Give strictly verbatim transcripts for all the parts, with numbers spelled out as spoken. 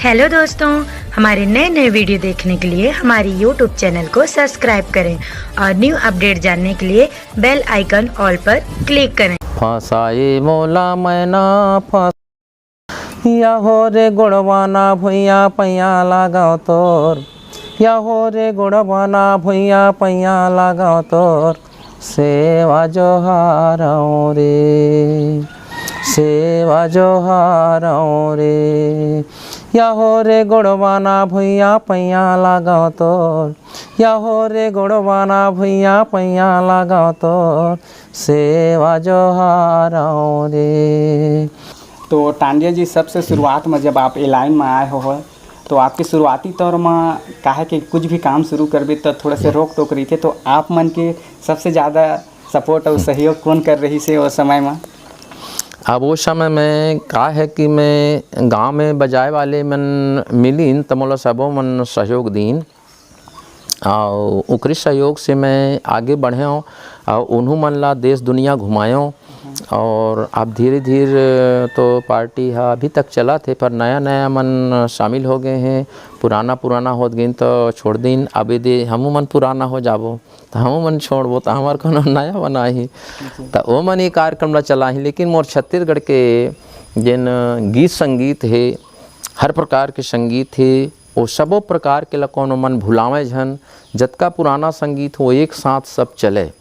Hello दोस्तों, हमारे नए नए वीडियो देखने के लिए हमारी यूट्यूब चैनल को सब्सक्राइब करें और न्यू अपडेट जानने के लिए बेल आइकन ऑल पर क्लिक करें। फंसाए मोला मैना फंस या हो रे गोड़वाना भुइया पैया लगाओ तोर, या हो रे गोड़वाना भुइया पैया लगाओ तोर, सेवा जोहारौं रे, सेवा जोहारौं रे। या हो रे गोड़वाना भुइया पैया लगाओ तोर, या हो रे गोड़वाना भुइया पैया लगाओ तोर, सेवा जोहारौं रे। तो टांडिया जी, सबसे शुरुआत में जब आप ए लाइन में आए हो, तो आपके शुरुआती तौर में काहे कि कुछ भी काम शुरू करबे तो थोड़ा से रोक टोक रहिथे, तो आप मन के सबसे ज़्यादा सपोर्ट और सहयोग कौन कर रहिस हे वो समय में? अब वो समय में का है कि मैं गांव में बजाए वाले मन मिलिन त मोला सबो मन सहयोग दीन, और ओकरे सहयोग से मैं आगे बढ़ेंव और उन्हू मन ला देश दुनिया घुमाएंव। और अब धीरे धीरे तो पार्टी हा अभी तक चलत हे, पर नया नया मन शामिल हो गए हैं, पुराना पुराना होत गइन तो छोड़ दिन, अब यदि हमू मन पुराना हो जाबो तो हमू मन छोड़बो तो हमार कोनो नया बनाही। तो वो मन ये कार्यक्रम ला चलाही। लेकिन मोर छत्तीसगढ़ के जेन गीत संगीत हे, हर प्रकार के संगीत हे, वो सबो प्रकार के ला कोनो मन भुलावे झन। जतका पुराना संगीत हो, एक साथ सब चले।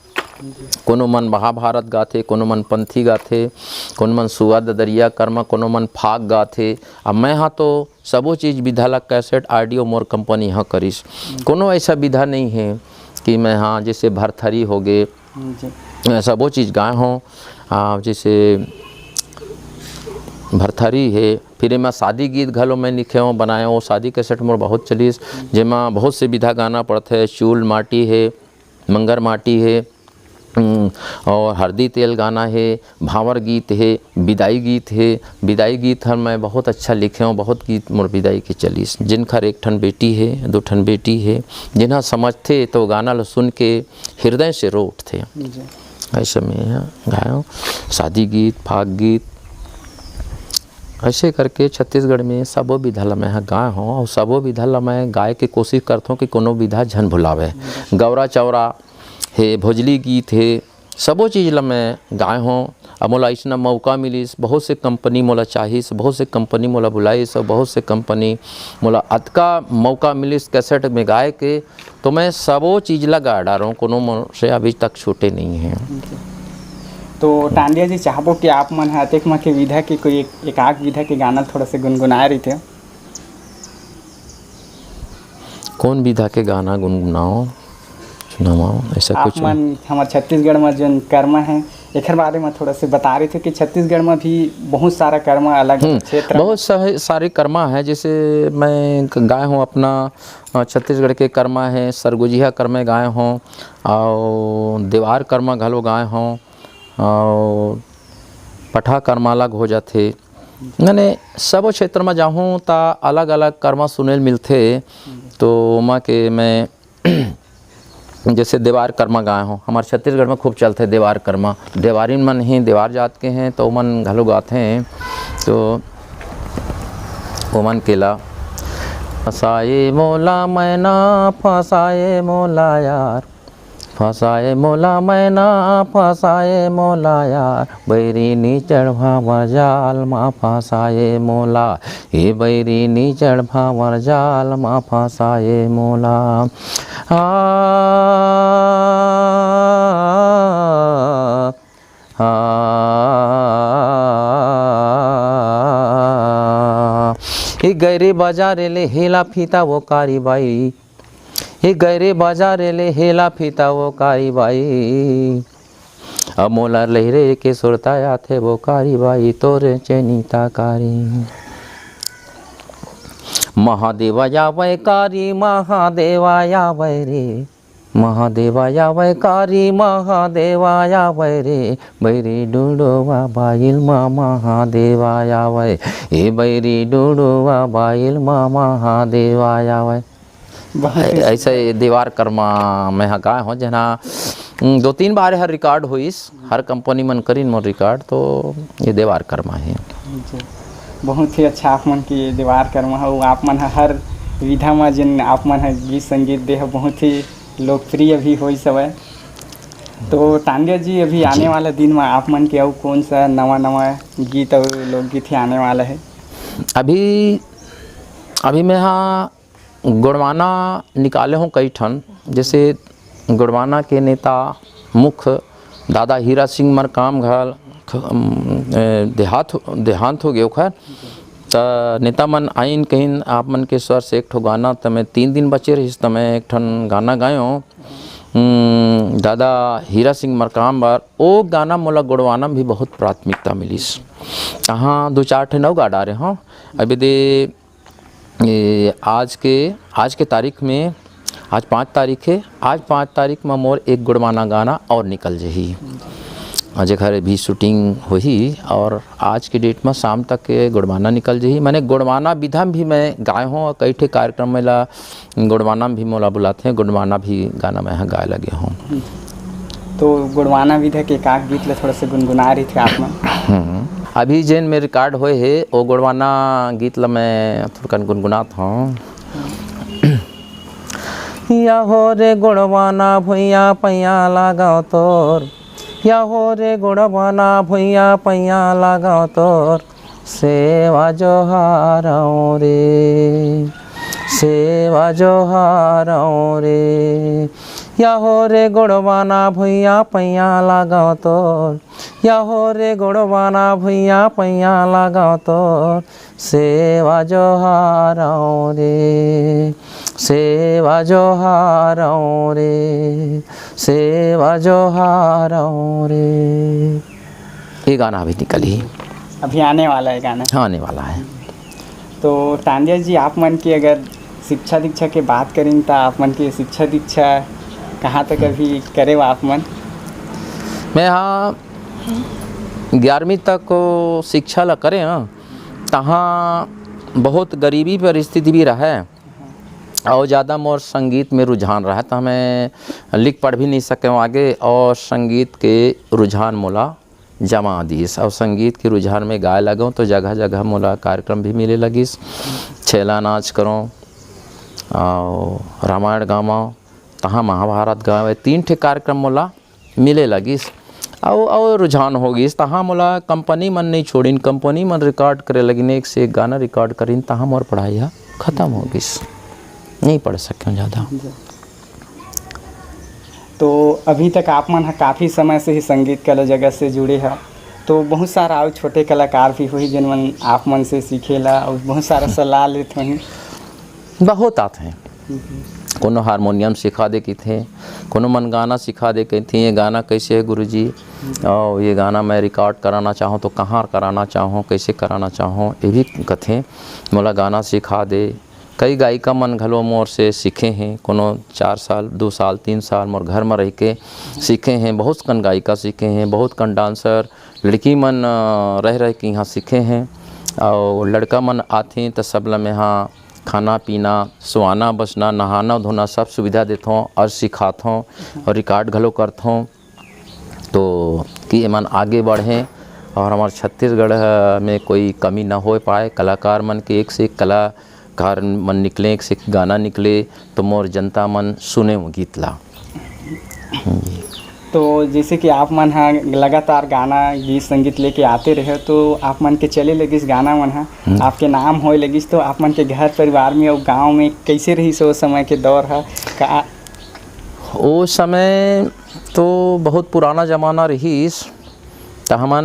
कोनो मन महाभारत गाथे, कोनो मन पंथी गाथे, कोनो मन सुआ ददरिया कर्मा, कोनो मन फाग गाथे। अब मैं हा तो सबो चीज विधा ला कैसेट ऑडियो मोर कंपनी हा करिस। कोनो ऐसा विधा नहीं है कि मैं, हाँ, जैसे भरथरी हो गए, जी। सबो चीज गाए हों। आ, जैसे भरथरी है, फिर एमा शादी गीत घलो मैं लिखे हों, बनाए हों। शादी कैसेट मोर बहुत चलिस, जेमा बहुत से विधा गाना पड़थे, चूल माटी है, मंगर माटी है, हम्म, और हरदी तेल गाना है, भांवर गीत है, बिदाई गीत है। बिदाई गीत हर मैं बहुत अच्छा लिखे हों, बहुत गीत मोर बिदाई के चलिस। जिनकर एक ठन बेटी है, दो ठन बेटी है, जिन्हा समझथे तो गाना ला सुन के हृदय से रो उठथे। जी। ऐसे में यहाँ गाए हों शादी गीत, फाग गीत, ऐसे करके छत्तीसगढ़ में सबो विधा ला मैं ह गाए हों और सबो विधा ला मैं गाए के कोशिश करथों कि कोनो विधा झन भुलावे। गौरा चौरा हे, भोजली गीत हे, सबो चीज ला मैं गाए हों। अब मोला अइसना मौका मिलिस, बहुत से कंपनी मोला चाहिस, बहुत से कंपनी मोला बुलाइस और बहुत से कंपनी मोला अतका मौका मिलिस कैसेट में गाए के, तो मैं सबो चीज ला गा डारों, कोनो मोर से अभी तक छूटे नहीं है। तो टांडिया जी, चाहबो कि आप मन ह अतेक म के विधा के कोई एक, एक आध विधा के गाना थोड़ा से गुनगुनाए रहिते। कौन विधा के गाना गुनगुनाओ, सुनाओ, ऐसा आप कुछ? मन हमर छत्तीसगढ़ म जोन कर्मा है, एखर बारे म थोड़ा से बता रहिते कि छत्तीसगढ़ म भी बहुत सारा कर्मा अलग हम्म, क्षेत्र म। बहुत सारे, सारे कर्मा है। जैसे मैं क-, गाए हों अपना, अ, छत्तीसगढ़ के कर्मा है, सरगुजिहा कर्मे गाए हों, और देवार कर्मा घलो गाए हों, और पठा कर्मा अलग हो जाथे। माने सबो क्षेत्र म जाहूँ त अलग-अलग कर्मा सुने ल मिलथे, तो ओमा के मैं जैसे देवार कर्मा गाए हों, हमर छत्तीसगढ़ म खूब चलथे देवार कर्मा। देवारिन मन ही देवार जात के हैं, तो ओमन घलो गाथे। तो ओमन केला, फंसाए मोला मैना, फंसाए मोला यार, फंसाए मोला मैना, फंसाए मोला यार, बैरी नी चढ़ भांवर जाल मा फंसाए मोला, ए बैरी नी चढ़ भांवर जाल मा फंसाए मोला। आ, आ, ए गैरी बाजार ले हेला फीता वो कारी बाई, ए गैरी बाजार ले हेला फीता वो कारी बाई, अब मोला लहरे के सुरता आथे वो कारी बाई, तोरे चैनी ता कारी। महादेवा आवै कारी, महादेवा आवै रे, महादेवा आवै कारी, महादेवा आवै रे, बैरी डुडुवा बाइल मा महादेवा आवै, ए बैरी डुडुवा बाइल मा महादेवा आवै। बहुत ऐ-, ही ऐसे देवार कर्मा मैं हा गाए हों, जेन हा, उम, दो तीन बार हर रिकॉर्ड होइस, हर कंपनी मन करिन मोर रिकॉर्ड, तो ये देवार कर्मा है। जी। बहुत ही अच्छा आप मन के दीवार करमा हो। आप मन ह हर विधा म जेन आप मन ह गीत संगीत दे हो, बहुत ही लोकप्रिय भी होइस हवय। तो तांदिया जी, अभी जी। आने वाला दिन म आप मन के अउ कौन सा नवा-नवा गीत अउ लोकगीत ही आने वाला है? अभी, अभी मैं हा गोड़वाना निकाले हों कई ठन, जैसे गोड़वाना के नेता मुख्य दादा हीरा सिंह मरकाम घल ख-, अम, ए, देहात हो, देहांत हो गए ओखर। त नेता मन आइन कहिन, "आप मन के स्वर से एक ठो गाना।" त मैं तीन दिन बचे रहिस, त मैं एक ठन गाना गायों, उम, दादा हीरा सिंह मरकाम बर। ओ गाना मोला गोड़वाना में भी बहुत प्राथमिकता मिलिस। तहाँ दो चार ठन अउ गा डारे हों। अभी दे ये आज के, आज के तारीख में, आज पाँच तारीख है, आज पाँच तारीख में मोर एक गुड़वाना गाना और निकल जही, और जेकर भी shooting होही। और आज के date में शाम तक के गुड़वाना निकल जही। मैंने गुड़वाना विधा में भी मैं गाए हों, और कई ठे कार्यक्रम में ला गुड़वाना में भी मोला बुलाते हैं, गुड़वाना भी गाना मैं ह गाए लगे हों। तो गुड़वाना विधा के का गीत ला थोड़ा सा गुनगुना रही थे आप मन? हम्म। अभी जेन में record होए हे, ओ गुड़वाना गीत ला मैं थोड़कन गुनगुनात हों। या हो रे गोड़वाना भुइया पैया लागव तोर, या हो रे गोड़वाना भुइया पैया लागव तोर, सेवा जोहारव रे, सेवा जोहारव रे। या हो रे गोड़वाना भुइया पैया लागव तोर, या हो रे गोड़वाना भुइया पैया लागव तोर, सेवा जोहारव रे, सेवा जोहारव रे, सेवा जोहारव रे। ये गाना अभी निकली। अभी आने वाला है गाना? हाँ, आने वाला है। तो तांदिया जी, आप मन की अगर शिक्षा दीक्षा के बात करें, तो आप मन की शिक्षा दीक्षा कहाँ तक अभी करे हो आप मन? मैं हाँ ग्यारहवीं तक शिक्षा ला करे हाँ, तहाँ बहुत गरीबी परिस्थिति भी रहे, और ज़्यादा मोर संगीत में रुझान रहे, तो मैं लिख पढ़ भी नहीं सके आगे, और संगीत के रुझान मोला जमा दिस, और संगीत के रुझान में गाए लगों, तो जगह जगह मोला कार्यक्रम भी मिले लगिस। छेला नाच करों, और रामायण गावों, तहाँ महाभारत गावे, तीन ठे कार्यक्रम मोला मिले लगिस। अउ, अउ रुझान हो गिस, तहाँ मोला कंपनी मन नहीं छोड़िन, कंपनी मन record करे लगिन, एक से एक गाना record करिन, तहाँ मोर पढ़ाई ह खत्म हो गिस, नहीं पढ़ सकें ज़्यादा। तो अभी तक आप मन ह काफ़ी समय से ही संगीत कला जगत से जुड़े ह, तो बहुत सारा अउ छोटे कलाकार भी होही, जेन मन आप मन से सीखे ला और बहुत सारा सलाह लेत होही। बहुत आत हैं। हम्म। कोनो हारमोनियम सिखा दे कहिथे, कोनो मन गाना सिखा दे कहिथे, "ये गाना कैसे है गुरुजी? और ये गाना मैं record कराना चाहूँ तो कहाँ कराना चाहूँ, कैसे कराना चाहूँ?" ये भी कथे, "मोला गाना सिखा दे।" कई गायिका मन घलो मोर से सीखे हैं, कोनो चार साल, दो साल, तीन साल मोर घर में रह के सीखे हैं। बहुत कन गायिका सीखे हैं, बहुत कन dancer लड़की मन, अ, रह रह के यहाँ सीखे हैं। और लड़का मन आथे त सब ल मैं हा खाना पीना, सोआना बसना, नहाना धोना सब सुविधा देथों और सिखाथों और record घलो करथों। तो कि एमन आगे बढ़ें और हमार छत्तीसगढ़ ह-, में कोई कमी न हो पाए। कलाकार मन के एक से एक कलाकार मन निकले, एक से एक गाना निकले, तो मोर जनता मन सुने वो गीत ला। जी। तो जैसे कि आप मन ह लगातार गाना, गीत, संगीत लेके आते रहे, तो आप मन के चले लगिस गाना मन ह, हम्म। आपके नाम होए लगिस, तो आप मन के घर परिवार में अउ गाँव में कैसे रहिस ओ समय के दौर ह? का ओ समय तो बहुत पुराना जमाना रहिस, त हमन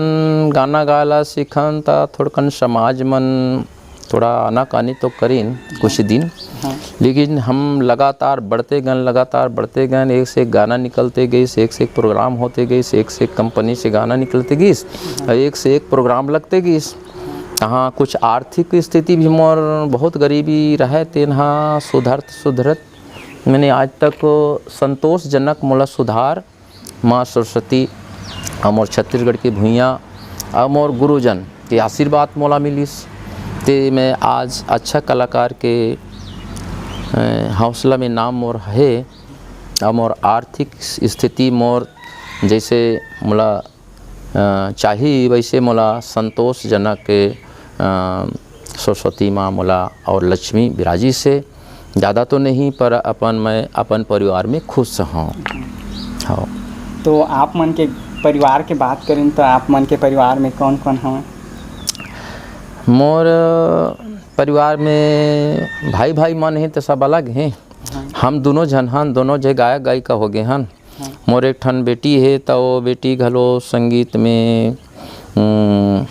गाना गाए ला सीखन, त थोड़कन समाज मन थोड़ा आनाकानी तो करिन कुछ दिन, हाँ। लेकिन हम लगातार बढ़ते गन, लगातार बढ़ते गन, एक से एक गाना निकलते गइस, एक से एक program होते गइस, एक से एक कंपनी से गाना निकलते गइस, हाँ। और एक से एक program लगते गइस। हाँ, कुछ आर्थिक स्थिति भी मोर बहुत गरीबी रहे, तेन हा सुधरत सुधरत मैंने आज तक संतोषजनक मोला सुधार माँ सरस्वती अउ मोर छत्तीसगढ़ के भुइयाँ अउ मोर गुरुजन के आशीर्वाद मोला मिलिस, ते मैं आज अच्छा कलाकार के, अ, हौसला में नाम मोर हे। अउ मोर आर्थिक स्थिति मोर जैसे मोला, अ, चाही, वैसे मोला संतोषजनक अ, सरस्वती माँ मोला और लक्ष्मी बिराजिस हे। ज़्यादा तो नहीं, पर अपन, मैं अपन परिवार में खुश हूँ। हाँ। तो आप मन के परिवार के बात करें, तो आप मन के परिवार में कौन कौन हवय? मोर परिवार में भाई भाई मन हे, तो सब अलग हैं। हाँ। हम दोनों झन हन, दोनों झे गायक गायिका हो गए हन। हाँ। मोर एक ठन बेटी हे, त वो बेटी घलो संगीत में, उम,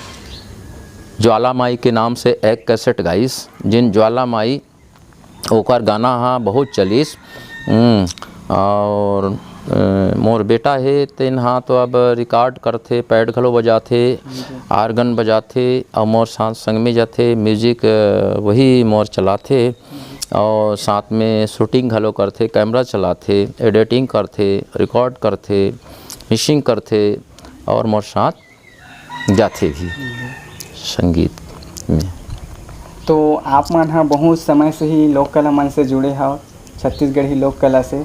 ज्वाला माई के नाम से एक कैसेट गाइस, जिन ज्वाला माई, ओकर गाना हा बहुत चलिस। उम, और, अ, मोर बेटा हे, तेन हा तो अब रिकॉर्ड करथे, पैड घलो बजाथे, जी। आर्गन बजाथे, और मोर साथ संग में जाथे, म्यूजिक, अ, वही मोर चलाथे। और साथ में शूटिंग घलो करथे, कैमरा चलाथे, एडिटिंग करथे, रिकॉर्ड करथे, मिक्सिंग करथे और मोर साथ गाथे भी संगीत में। तो आप मन ह बहुत समय से ही लोक कला मन से जुड़े हव, छत्तीसगढ़ी लोक कला से।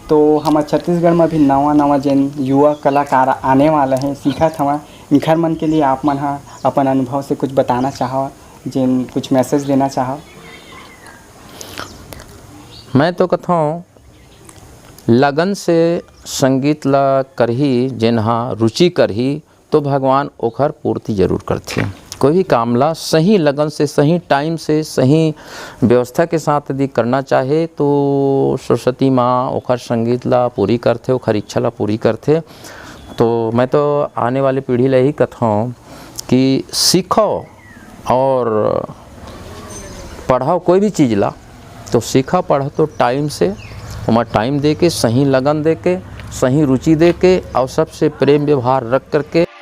तो हमर छत्तीसगढ़ में भी नवा नवा जेन युवा कलाकार आने वाला है, सीखत हवय, इनखर मन के लिए आप मन ह अपन अनुभव से कुछ बताना चाहव, जेन कुछ मैसेज देना चाहव? मैं तो कथौं, लगन से संगीत ला करही, जेन हा रुचि करही, तो भगवान ओखर पूर्ति जरूर करथे। कोई भी काम ला सही लगन से, सही टाइम से, सही व्यवस्था के साथ यदि करना चाहे, तो सरस्वती माँ ओखर संगीत ला पूरी करथे, ओखर इच्छा ला पूरी करथे। तो मैं तो आने वाली पीढ़ी ला यही कथौं कि सीखो और पढ़ाओ कोई भी चीज ला, तो सीखा पढ़ा तो टाइम से, ओमा टाइम दे के, सही लगन दे के, सही रुचि दे के और सबसे प्रेम व्यवहार रख करके